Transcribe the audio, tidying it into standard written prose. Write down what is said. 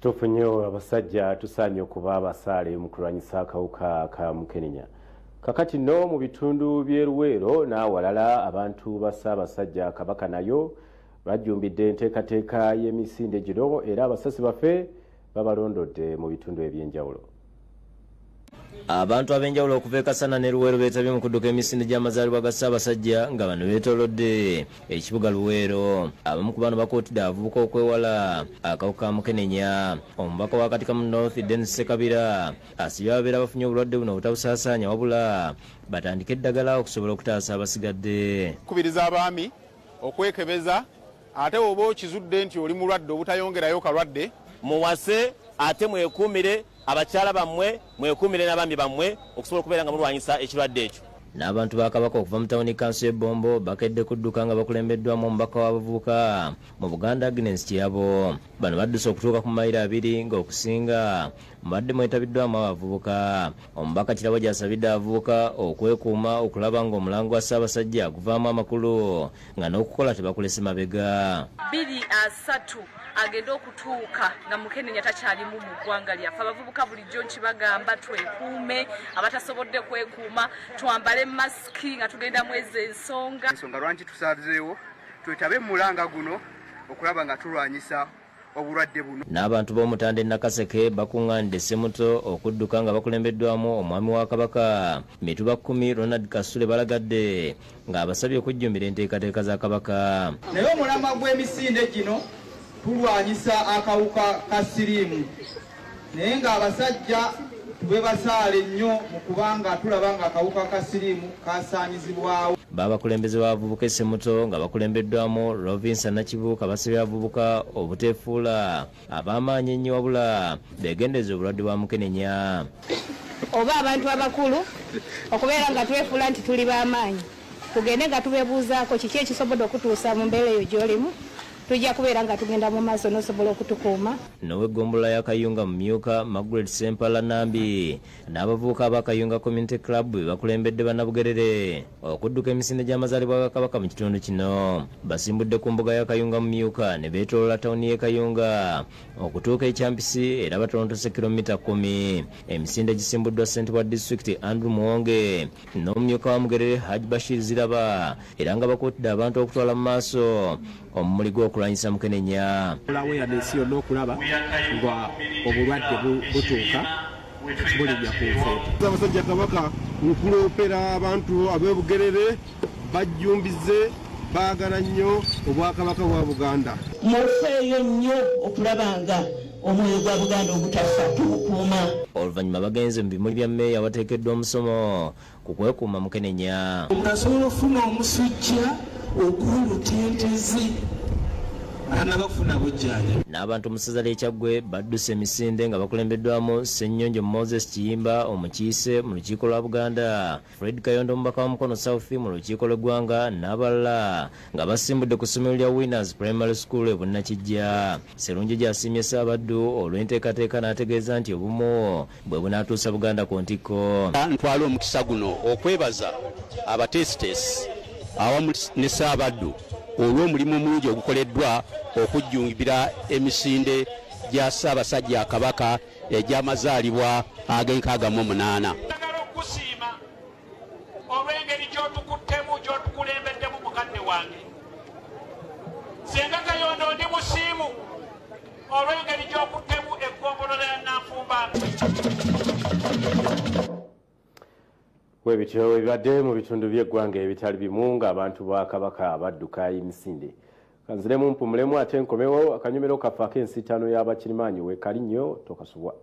Kituufu nnyo, abasajja tusaanye okuba abasaale mu kulwanyisa akawuka ka mukenenya. Kakati nno mu bitundu by'e Luweero n'awalala abantu ba Ssaabasajja Kabaka nayo bajjumbidde enteekateeka y'emisinde gino, era abasasi baffe babalondodde mu bitundu eby'enjawulo. Abantu ab'enjawulo okuva e Kasana ne Luweero beetabye mu kudduka emisinde gy'amazaalibwa ga Ssaabasajja nga bano beetoolodde ekibuga Luweero. Abamu ku bano bakuutidde abavubuka okwewala akawuka ka mukenenya. Omubaka wa Katikamu North Denis Ssekabira asibye ababeera bafunye obulwadde buno obutabusaasaanya, wabula batandike eddagala okusobola okutaasa abasigadde. Kubiriza abaami okwekebeza, ate oba okizudde nti oli mulwadde obutayongerayo kalwadde. Muwase ate mwekuumire abakyala bammwe, mwekuumire n'abaami bammwe okusobola okubeera nga mulwanyisa ekirwadde ekyo. N'abantu ba Kabaka okuva mu tawuni kanso y'e Bombo bakedde kudduka nga bakulembeddwamu omubaka w'abavubuka mu Buganda Agnes Kirabo. Bano badduse okutuuka ku mayiro 2 ng'okusinga mubadde mwetabiddwamu abavubuka. Omubaka Kirabo gy'asabidde abavubuka okwekuuma okulaba ng'omulango gwa Ssaabasajja guvaamu amakulu nga n'okukola tebakulese mabega. 230 agenda okutuuka nga mukenenya takyalimu mu ggwanga lyaffe. Abavubuka bulijjo nkibagamba twekuume, abatasobodde kwekuuma twambale masiki nga tugenda mwezi ensonga. Ensonga lwaki tusazeewo twetabe mu mulanga guno okulaba nga tulwanyisa obulwadde buno. N'abantu b'Omutanda e Nakaseke bakuŋŋaanidde Ssemuto okudduka nga bakulembeddwamu omwami wa Kabaka Mituba 10 Ronald Kasule Balagadde ng'abasabye okujjumbira enteekateeka za Kabaka. Naye omulamwa gw'emisinde gino tulwanyisa akawuka ka siriimu, naye ng'abasajja tube basaale nnyo mu kubanga tulaba ng'akawuka ka siriimu kasaanyizibwawo. Babakulembeze b'abavubuka e Ssemuto nga bakulembeddwamu Rovinsa Nakibuuka basabye abavubuka obuteefuula ab'amaanyi ennyo wabula beegendereze obulwadde bwa mukenenya. Oba abantu abakulu okubeera nga twefuula nti tuli b'amaanyi, tugende nga tubeebuuzaako kiki ekisobodde okutuusa mu mbeera eyo gy'olimu, tujja kubeera nga tugenda mu maaso n'osobola okutukuuma. N'ow'eggombolola ya Kayunga mu Myuka Margaret Sempala Nambi n'abavubuka aba Kayunga Community Club be bakulembedde bannabugerere okudduka emisinde gy'amazaalibwa ga Kabaka mu kitundu kino. Basimbudde ku mbuga ya Kayunga mu Myuka ne beetooloola tawuni y'e Kayunga okutuuka e Kyampisi era batontose kilomita 10. Emisinde gisimbuddwa ssentebe wa disitulikiti Andrew Muwonge n'omumyuka wa Mugerere Hajji Bashir Ziraba, era nga bakuutidde abantu okutwala mu maaso omumuli gw'okulwanyisa mukenenya. Awareness yonna okulaba nga obulwadde butuuka bulinnya ku nfeete. Ssaabasajja Kabaka nkuloopera abantu ab'e Bugerere bajjumbize, baagala nnyo obwakabaka bwa Buganda. Mufeeyo nnyo okulaba nga omwoyo gwa Buganda ogutafa tugukuuma. Oluvannyuma bagenze mu bimuli bya mmeeya awateekeddwa omusomo ku kwekuuma mukenenya. Omuntu asobola okufuna omusujja ogw'olutentezi tanaba kufuna bujjanjabi. N'abantu mu ssaza ly'e Kyaggwe badduse emisinde nga bakulembeddwamu Ssennyonjo Moses Kiyimba omukiise mu lukiiko lwa Buganda, Fred Kayondo omubaka wa Mukono South mu lukiiko lw'eggwanga n'abalala nga basimbudde ku ssomero lya Winners Primary School e Bunnakijja. Sserunjogi asiimye Ssaabaddu olw'enteekateeka n'ategeeza nti obumu bwe bunaatuusa Buganda ku ntikko. Ntwala omukisa guno okwebaza abateesiteesi awamu ne Ssaabaddu olw'omulimu omulungi ogukoleddwa okujjumbira emisinde gya Ssaabasajja Kabaka egy'amazaalibwa ag'e68. Njagala okusiima olw'engeri gy'otukuttemu, gy'otukulembeddemu mukadde wange. Ssenga Kayondo ndi musiimu olw'engeri gy'okuttemu eggombolola ya Nanfumba. Webityo ebibadde mu bitundu by'eggwanga ebitali bimu ng'abantu ba Kabaka badduka emisinde. Kanziremu mpumulemu ate nkomewo akanyomero kaffe ak'ensiitaano y'abakirimaanyi we kali nnyo tokasubwa.